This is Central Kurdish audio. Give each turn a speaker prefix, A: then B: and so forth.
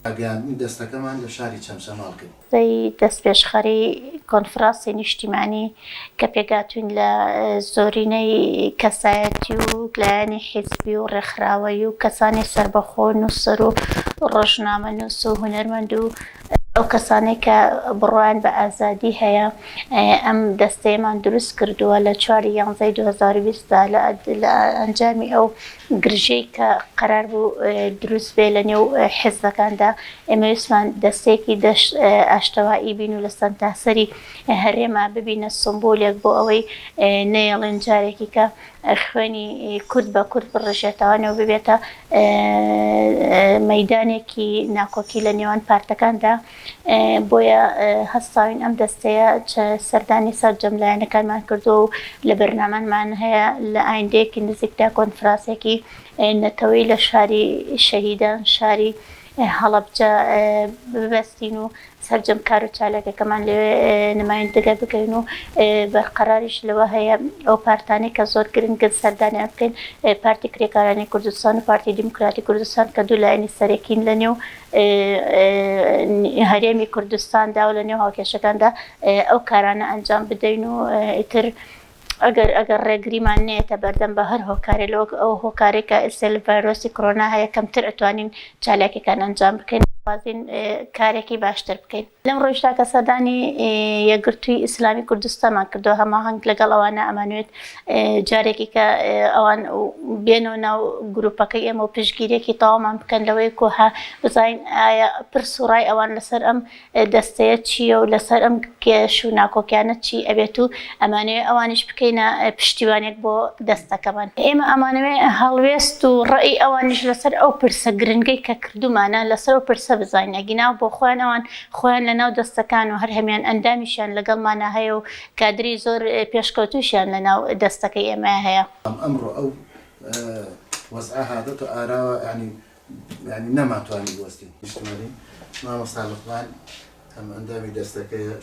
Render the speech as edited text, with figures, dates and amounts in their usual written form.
A: ڕاگەیاندنی دەستەکەمان لە شاری چەمچەماڵ کرد.
B: دەستەی دەستپێشخەری کۆنفرانسی نیشتیمانی کە پێکهاتووین لە زۆرینەی کەسایەتی و لایەنی حیزبی و ڕێکخراوەیی و کەسانی سەربەخۆ و نووسەر و ڕۆژنامەنووس و هونەرمەند و ئەو کەسانەی کە بڕوایان بە ئازادی هەیە ئەم دەستەیەمان دروست کردووە لە چواری یانزەی 2020 دا لە ئەنجامی ئەو گرژیەی کە قەرار بوو دروست بێ لە نێو حیزبەکاندا، ئێمە ویستمان دەستەیەکی ئاشتەوایی بین و لە سەنتاسەری هەرێما ببینە سومبولێک بۆ ئەوەی نەیەڵێن جارێکی کە خوێنی کورد بە کورد بڕژێتەوانێ و ببێتە مەیدانێکی ناکۆکی لە نێوان پارتەکاندا. بۆیە هەستاوین ئەم دەستەیە سەردانی سەرجەم لایەنەکانمان کردووە و لە بەرنامەمان هەیە لە ئایندەیەکی نزیکدا کۆنفراسێکی نەتەوەی لە شاری شەهیدان شاری هەڵەبجە ببەستین و سەرجەم کار و چالاکەکەمان لەوێ نمایندگە بکەین و بەرقەراریش لەوە هەیە ئەو پارتانەی کە زۆر گرنگن سەردانیان بکەین پارتی کرێکارانی کوردستان و پارتی دیموکراتی کوردستان کە دوو لایەنی سەرەکین لە نێو هەرێمی کوردستاندا و لە نێو هاوکێشەکاندا ئەو کارانە ئەنجام بدەین و ئیتر ئەگەر ئەگەر ڕێگریمان نێتە بەردەم بە هەر هۆکارێ لە وەک ئەو هۆکارێک کە ئێستا لە ڤایرۆسی کۆرۆنا هەیە کەمتر ئەتوانین چالاکیەکان ئەنجام بکەین خوازین کارێکی باشتر بکەین. لەم ڕۆیشدا کە سەردانی یەکگرتووی ئیسلامی کوردستانمان کردووە هەماهەنگ لەگەڵ ئەوانە ئەمانوێت جارێکی کە ئەوان بێنەوە ناو گروپەکەی ئێمە و پشتگیریەکی تەواومان بکەن لەوەی کۆها بزانین ئایا پرس و ڕای ئەوان لەسەر ئەم دەستەیە چییە و لەسەر ئەم کێش و ناکۆکیانە چی ئەبێت و ئەمانەوێ ئەوانیش بکەینە پشتیوانێک بۆ دەستەکەمان. ئێمە ئەمانەوێ هەڵوێست و ڕەئی ئەوانیش لەسەر ئەو پرسە گرنگەی کە کردوومانە لەسەر ئەو پرسە بزانین ئەگینا بۆ خۆیان ئەوان خۆیان لە ناو دەستەکان و هەر هەمیان ئەندامیشیان لەگەڵمانا هەیە و کادری زۆر پێشکەوتووشیان لە ناو دەستەکەی ئێمەیا هەیە.
A: ئەمڕۆ ئەو وەزعە هاتۆتە ئاراوە یانی یانی نەمانتوانی بوەستین. نیشتمانی مامۆستا لوقمان هەم ئەندامی دەستەکەیە.